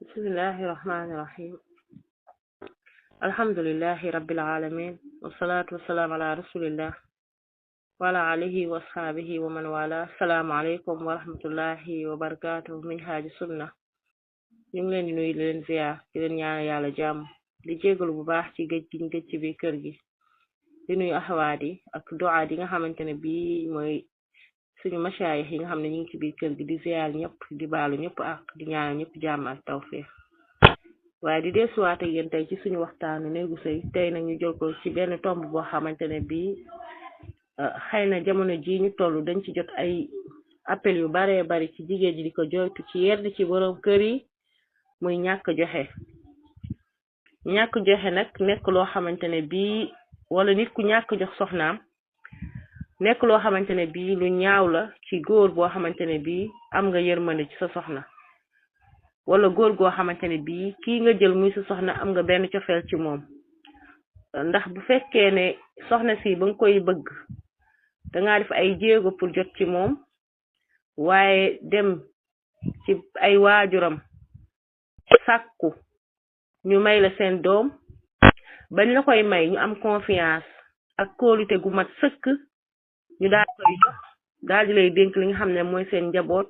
bismillahi rahmani rahim alhamdulillahi rabbil alamin wassalatu wassalamu ala rasulillah wa ala alihi wa ashabihi wa man wala. Assalamu alaykum wa rahmatullahi wa barakatuh. Minhaju sunna ñu ngi leen di nuyu di leen ziar di leen ñaan yàlla jàmm di jégalu bu baax ci géej gi ñu géej ci biir kër gi di nuyu axawaat yi ak du'a yi nga xamante ne bii mooy suñu machaayix yi nga xam ne ñu ngi ci biir kër gi di ziar ñëpp di baalu ñëpp ak di ñaanal ñëpp jàmm ak tawfiq. waaye di desuwaat ak yéen tey ci suñu waxtaanu néegu sëy tey nag ñu jël ko ci benn tomb boo xamante ne bii xëy na jamono ji ñu toll dañ ci jot ay appel yu baree bari ci jigéen ji di ko joytu ci yedd ci borom kër yi muy ñàkk joxe nag nekk loo xamante ne bii wala nit ku ñàkk jox soxnaam nekk loo xamante ne bii lu ñaaw la ci góor boo xamante ne bii am nga yërmande ci sa soxna wala góor goo xamante ne bii kii nga jël muy sa soxna am nga benn cofeel ci moom. ndax bu fekkee ne soxna si ba nga koy bëgg dangaa def ay jéego pour jot ci moom waaye dem ci ay waajuram sàkku ñu may la seen doom bañ la koy may ñu am confiance ak kóolute gu mat sëkk ñu daal koy jox daal di lay dénk li nga xam ne mooy seen njaboot.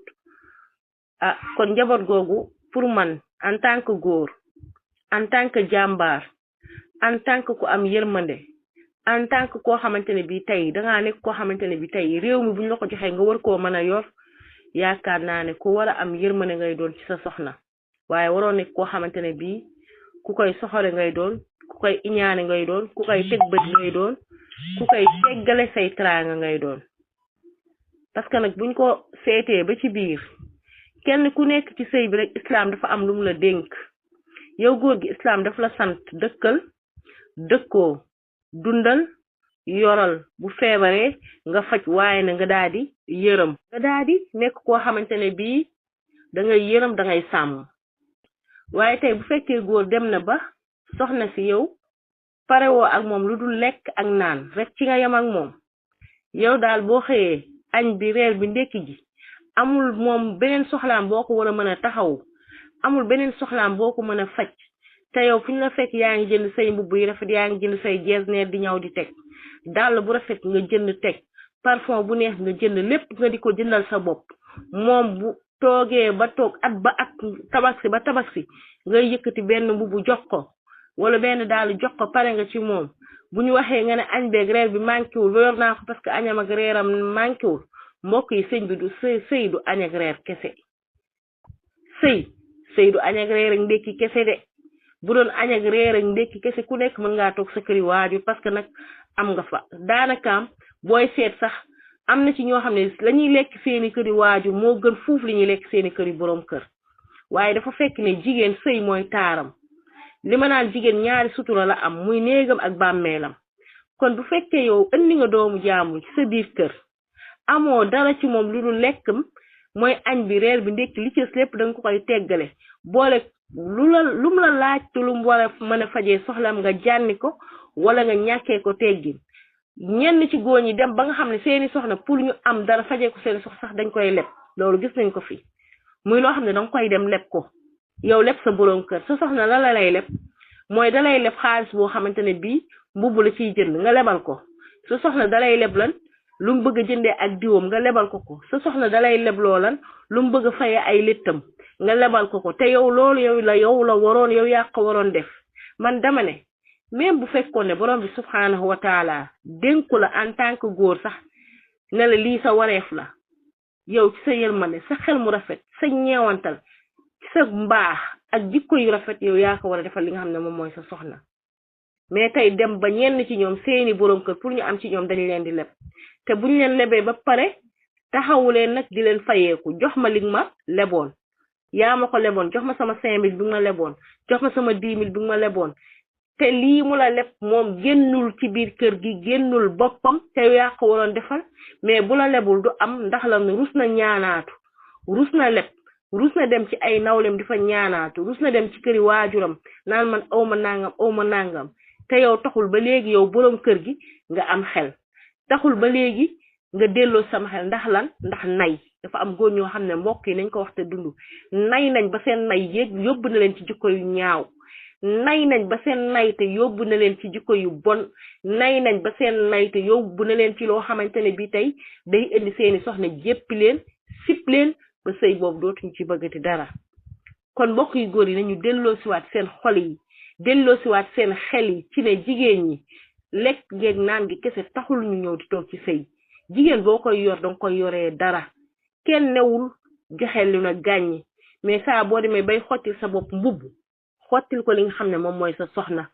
kon njaboot googu pour man en tant que góor en tant que jàmbaar en tant que ku am yërmande en tant que koo xamante ne bii tey dangaa nekk koo xamante ne bii tey réew mi buñ la ko joxee nga war koo mën a yor yaakaar naa ne ku war a am yërmande ngay doon ci sa soxna waaye waroo nekk koo xamante ne bii ku koy soxore ngay doon ku koy iñaane ngay doon ku koy teg bët ngay doon ku koy teggale say teraanga ngay doon. parce que nag buñ ko seetee ba ci biir kenn ku nekk ci sëy bi rek islam dafa am lu mu la dénk. yow góor gi islam dafa la sant dëkkal dëkkoo dundal yoral bu feebaree nga faj waaye na nga daal di yërëm nga daal di nekk koo xamante ne bii da ngay yërëm da ngay sàmm. waaye tey bu fekkee góor dem na ba soxna si yow parewoo ak moom lu dul lekk ak naan rek ci nga yem ak moom yow daal boo xëyee añ bi reer bi ndekki ji amul moom beneen soxlaam boo ko war a mën a taxaw amul beneen soxlaam boo ko mën a faj te yow fu ñu la fekk yaa ngi jënd say mbubb yu rafet yaa ngi jënd say jeesneer di ñaw di teg dàll bu rafet nga jënd teg parfum bu neex nga jënd lépp nga di ko jëndal sa bopp moom bu toogee ba toog at ba at tabaski ba tabaski ngay yëkkati benn mbubb jox ko wala benn dàll jox ko pare nga ci moom. bu ñu waxee nga ne añ beeg reer bi manqué wul yor naa ko parce que añam ak reeram manqué wul mbokk yi sëñ bi du sëy du añ ak reer kese sëy du añ ak reer ak ndekki kese de. bu doon añ ak reer ak ndekki kese ku nekk mën ngaa toog sa këri waajur parce que nag am nga fa daanakaam booy seet sax am na ci ñoo xam ne la ñuy lekk seeni këri waajur moo gën fuuf li ñuy lekk seeni këri boroom kër. waaye dafa fekk ne jigéen sëy mooy taaram li ma naan jigéen ñaari sutura la am muy néegam ak bàmmeelam. kon bu fekkee yow andi nga doomu jaamu ci sa biir kër amoo dara ci moom lu dul lekkam mooy añ bi reer bi ndekki li ci lépp da nga ko koy teggale boole lu mu la laaj te lu mu war a mën a fajee soxlam nga jànni ko wala nga ñàkkee ko teggin. ñenn ci góor ñi dem ba nga xam ne seeni soxna pour ñu am dara fajee ko seeni soxna sax dañ koy leb loolu gis nañ ko fi muy loo xam ne danga koy dem leb ko yow leb sa boroom kër sa soxna la lay leb mooy dalay leb xaalis boo xamante ne bii mbubb la ciy jënd nga lebal ko sa soxna dalay leb lan lu mu bëgg a jëndee ak diwam nga lebal ko sa soxna dalay leb loolan lu mu bëgg a fayee ay léttam nga lebal ko te yow loolu yow la waroon yow yaa ko waroon def. man dama ne même bu fekkoon ne borom bi subhanahu wa taala dénku la en tant que góor sax ne la lii sa wareef la yow ci sa yërmande sa xel mu rafet sa ñeewantal ci sa mbaax ak jikko yu rafet yow yaa ko war a defal li nga xam ne moom mooy sa soxna. mais tey dem ba ñenn ci ñoom seeni borom kër pour ñu am ci ñoom dañ leen di leb te buñ leen lebee ba pare taxawu leen nag di leen fayeeku jox ma li ma leboon yaa ma ko leboon jox ma sama 5000 bi ma leboon jox ma sama 10 000 bi ma leboon te lii mu la leb moom génnul ci biir kër gi génnul boppam te yaa ko waroon defal mais bu la lebul du am ndax la rus na ñaanaatu rus na leb rus na dem ci ay nawlem di fa ñaanaatu rus na dem ci këri waajuram naan man awma nangam te yow taxul ba léegi yow boroom kër gi nga am xel taxul ba léegi nga delloo sama xel ndax lan ndax nay dafa am góor ñoo xam ne mbokk yi nañ ko wax te dund nay nañ ba seen nay yóbbu na leen ci jikko yu ñaaw nay nañ ba seen nay te yóbbu na leen ci jikko yu bon nay nañ ba seen nay te yóbbu na leen ci loo xamante ne bi tey day indi seeni soxna jéppi leen sip leen ba sëy boobu dootuñ ci bëggati dara kon mbokk yu góor yi nañu delloo siwaat seen xol yi delloo siwaat seen xel yi ci ne jigéen ñi lekk ngeeg naan gi kese taxul ñu ñëw di toog ci sëy jigéen boo koy yor danga koy yoree dara kenn newul joxe lu na gàññi mais saa boo demee bay xottil sa bopp mbubb xottil ko li nga xam ne moom mooy sa soxna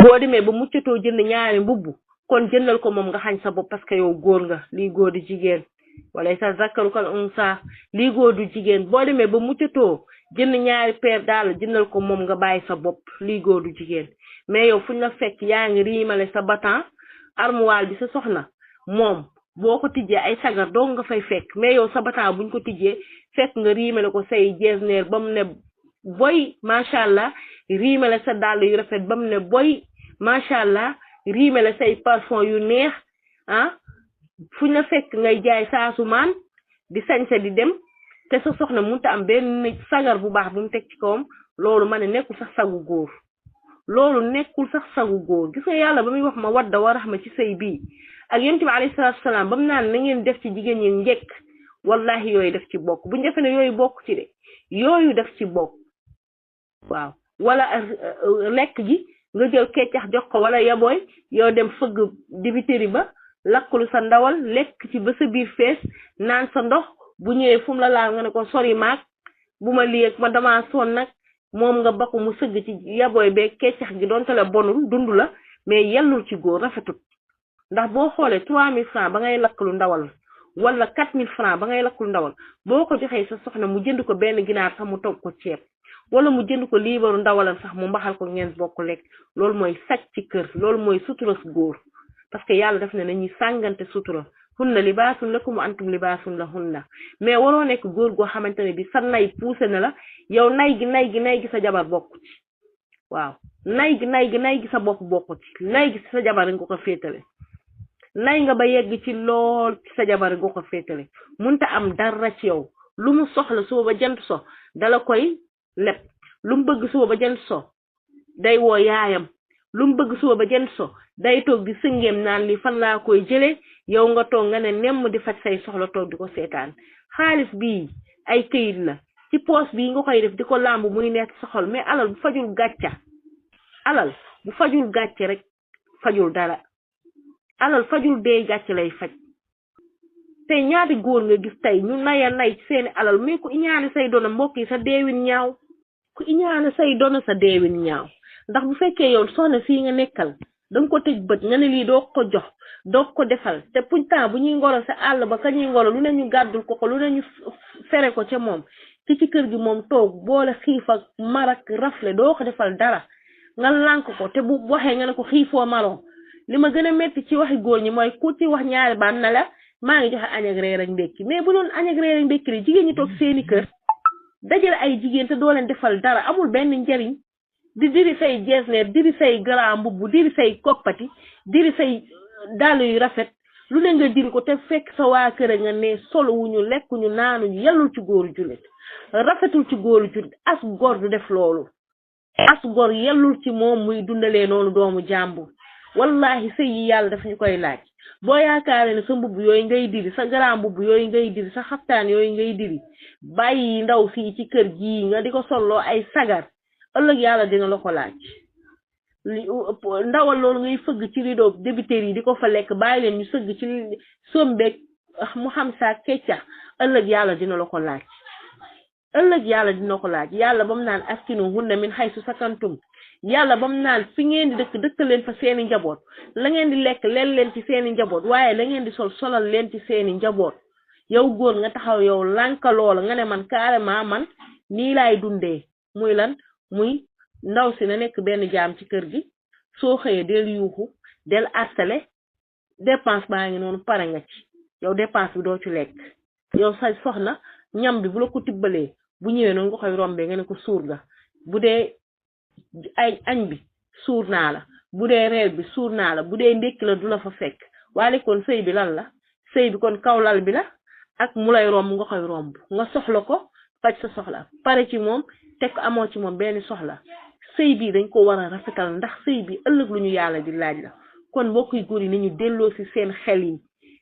boo demee ba muccatoo jënd ñaari mbubb kon jëndal ko moom nga xañ sa bopp parce que yow góor nga lii góor du jigéen wala sa zakaru kal unsa lii góor du jigéen boo demee ba muccatoo jënd ñaari paire daal jëndal ko moom nga bàyyi sa bopp lii góor du jigéen mais yow fuñ la fekk yaa ngi riimale sa batan armoire bi sa soxna moom boo ko tijjee ay sagar doo nga fay fekk mais yow sa batan buñ ko tijjee fekk nga riimale ko say jeesneer ba mu ne boy macha allah riimale sa dàll yu rafet ba mu ne boy macha allah riimale say parfum yu neex fuñ la fekk ngay jaay saasu maan di sañse di dem te sa soxna mënut a am benn sagar bu baax bu mu teg ci kawam loolu ma ne nekkul sax sagu góor loolu nekkul sax sagu góor gis nga yàlla ba muy wax ma wadda wa raxma ci sëy bii ak yonent bi alayhi salaatu wasalaam ba mu naan na ngeen def ci jigéen ñi njëkk wallahi yooyu def ci bokk bu ñu defee ne yooyu bokk ci de yooyu def ci bokk waaw wala lekk gi nga jël keccax jox ko wala yabooy yow dem fëgg dibiteri ba lakklu sa ndawal lekk ci ba sa biir fees naan sa ndox bu ñëwee fu mu la laal nga ne ko sori maag bu ma lii ak ma damaa sonn nag moom nga bakku mu sëgg ci yabooy bee keccax gi doonte la bonul dund la mais yellul ci góor rafetut ndax boo xoolee 3000 francs ba ngay lakklu ndawal wala 4000 francs ba ngay lakklu ndawal boo ko joxee sa soxna mu jënd ko benn ginaar sax mu togg ko ceeb wala mu jënd ko liibaru ndawalam sax mu mbaxal ko ngeen bokk lekk loolu mooy sàcc ci kër loolu mooy sutura góor parce que yàlla def na nañuy sàngante sutura hunna libaasun lakum wa antum libaasun lahunna mais waroo nekk góor goo xamante ne bi sa nay poussé na la yow nay gi sa jabar bokku ci waaw nay gi sa bopp bokku ci nay gi sa jabar nga ko féetale nay nga ba yegg ci lool ci sa jabar nga ko féetale munta am dara ci yow lu mu soxla suba ba jant so dala koy leb lu mu bëgg suba ba jant so day woo yaayam lu mu bëgg suba ba jant so day toog di sëngeem naan li fan laa koy jëlee yow nga toog nga ne nemm di faj say soxla toog di ko seetaan xaalis bii ay këyit la ci poos bii nga koy def di ko làmb muy nekk sa xol mais alal bu fajul gàcce rek fajul dara alal fajul dee gàcce lay faj tey ñaati góor nga gis tey ñu naya nay ci seeni alal mais ku iñaane say doona mbokk yi sa deewin ñaaw ku iñaane say doona sa deewin ñaaw ndax bu fekkee yow soxna fii nga nekkal danga ko tëj bët nga ne lii doo ko jox doo ko defal te pourtant bu ñuy ngoro sa àll ba ka ñuy ngoro lu ne ñu gàddul ko lu ne ñu fere ko ca moom ci kër gi moom toog boole xiif ak marak rafle doo ko defal dara nga lànk ko te bu waxee nga ne ko xiifoo maroon li ma gën a metti ci waxi góor ñi mooy ku ci wax ñaari baat na la maa ngi joxe añ ak reer ak ndékki mais bu doon añ ak reer ak ndékki li jigéen ñi toog seeni kër dajale ay jigéen te doo leen defal dara amul benn njariñ di diri say jeesneer diri say grand mbubb diri say koppati diri say dàll yu rafet lu ne nga diri ko te fekk sa waa kër nga ne solo wuñu lekkuñu naanuñu yellul ci góoru jullit rafetul ci góoru jullit as góor du def loolu as góor yellul ci moom muy dundalee noonu doomu jàmbur wallahi sëy yi yàlla daf ñu koy laaj boo yaakaare ne sa mbubb yooyu ngay diri sa grand mbubb yooyu ngay diri sa xaftaan yooyu ngay diri bàyyi ndaw fii ci kër gii nga di ko solloo ay sagar ëllëg yàlla dina la ko laaj ndawal loolu ngay fëgg ci rideau débiteurs yi di ko fa lekk bàyyi leen ñu sëgg ci sombeeg mu xam saa kecca ëllëg yàlla dina la ko laaj yàlla ba mu naan askinu hunna min haysu sakantum yàlla ba mu naan fi ngeen di dëkk leen fa seeni njaboot la ngeen di lekk leen ci seeni njaboot waaye la ngeen di solal leen ci seeni njaboot yow góor nga taxaw yow lànka loola nga ne man carrément man nii laay dundee muy lan muy ndaw si na nekk benn jaam ci kër gi soo xëyee del yuuxu del harcelé dépense baa ngi noonu pare nga ci yow dépense bi doo ci lekk yow sa soxna ñam bi bu la ko tibbalee bu ñëwee noonu nga koy rombee nga ne ko suur ga bu dee ay añ bi suur naa la bu dee reer bi suur naa la bu dee ndékki la du la fa fekk waale kon sëy bi lan la sëy bi kon kaw lal bi la ak mu lay romb nga koy romb nga soxla ko faj sa soxla pare ci moom teg amoo ci moom benn soxla sëy bi dañ ko war a rafetal ndax sëy bi ëllëg lu ñu yàlla di laaj la kon mbokk yu góor yi nañu delloo si seen xel yi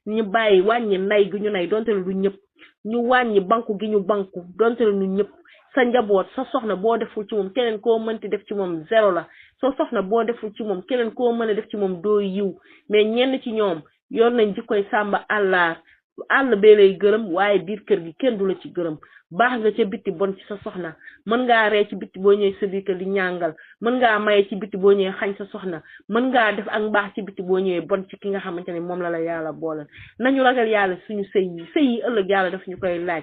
ñu bàyyi wàññi nay gi ñu nay donte la du ñëpp ñu wàññi banku gi ñu banku donte la du ñëpp sa njaboot sa soxna boo deful ci moom keneen koo mënti def ci moom zéro la sa soxna boo deful ci moom keneen koo mën a def ci moom doo yiw mais ñenn ci ñoom yor nañ jikkoy sàmba àllaar àll bee lay gërëm waaye biir kër gi kenn du la ci gërëm baax nga ca bitti bon ci sa soxna mën ngaa ree ci bitti boo ñëwee sa biir kër di ñàngal mën ngaa maye ci bitti boo ñëwee xañ sa soxna mën ngaa def ak mbaax ci bitti boo ñëwee bon ci ki nga xamante ne moom la yàlla boolal nañu ragal yàlla suñu sëy yi ëllëg yàlla daf ñu koy laaj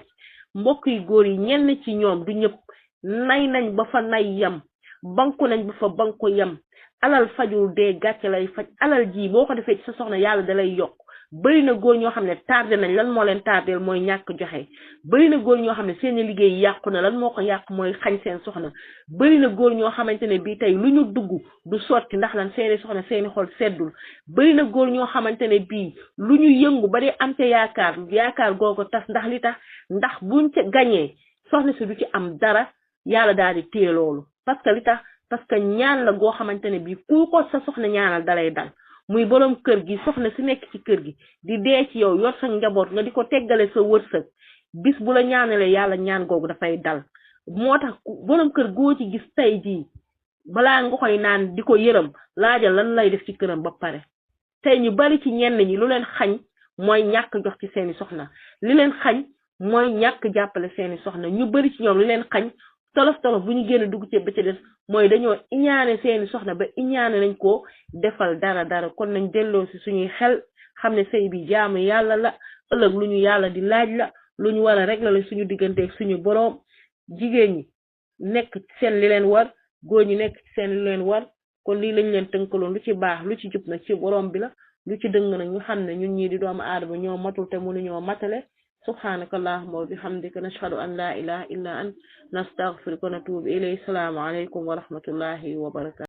mbokk yi góor yi ñenn ci ñoom du ñëpp nay nañ ba fa nay yam banku nañ ba fa banku yam alal fajul dee gàcce lay faj alal ji boo ko defee ci sa soxna yàlla da lay yokk bëri na góor ñoo xam ne tardé nañ lan moo leen tardeel mooy ñàkk joxe bëri na góor ñoo xam ne seeni liggéey yàqu na lan moo ko yàq mooy xañ seen soxna bëri na góor ñoo xamante ne bii tey lu ñu dugg du sotti ndax lan seeni soxna seeni xol seddul bëri na góor ñoo xamante ne bii lu ñu yëngu ba dee am te yaakaar googu tas ndax li tax ndax buñ ca gañee soxna si du ci am dara yàlla daal di téye loolu parce que li tax parce que ñaan la goo xamante ne bii ku ko sa soxna ñaanal dalay dal muy borom kër gi soxna si nekk ci kër gi di dee ci yow yor sa njaboot nga di ko teggale sa wërsëg bis bu la ñaanalee yàlla ñaan googu dafay dal moo tax borom kër goo ci gis tey jii balaa nga koy naan di ko yërëm laajal lan lay def ci këram ba pare tey ñu bari ci ñenn ñi lu leen xañ mooy ñàkk jox ci seeni soxna li leen xañ mooy ñàkk jàppale seeni soxna ñu bari ci ñoom li leen xañ tolof tolof bu ñu génn dugg ci ba ca des mooy dañoo iñaane seeni soxna ba iñaane nañ ko defal dara kon nañ delloo si suñuy xel xam ne sëy bi jaamu yàlla la ëllëg lu ñu yàlla di laaj la lu ñu war a régler la suñu digganteeg suñu boroom jigéen ñi nekk seen li leen war góor ñi nekk seen li leen war kon lii lañ leen tënkaloon lu ci baax lu ci jub nag ci boroom bi la lu ci dëng nag ñu xam ne ñun ñii di doomu aadama ñoo matul te mënuñoo matale subhanaka allahumma wa bihamdika nashhadu an la ilaha illa ant nastaghfiruka wa natubu ilayk. Assalamu alaykum wa rahmatullahi wa barakatuh.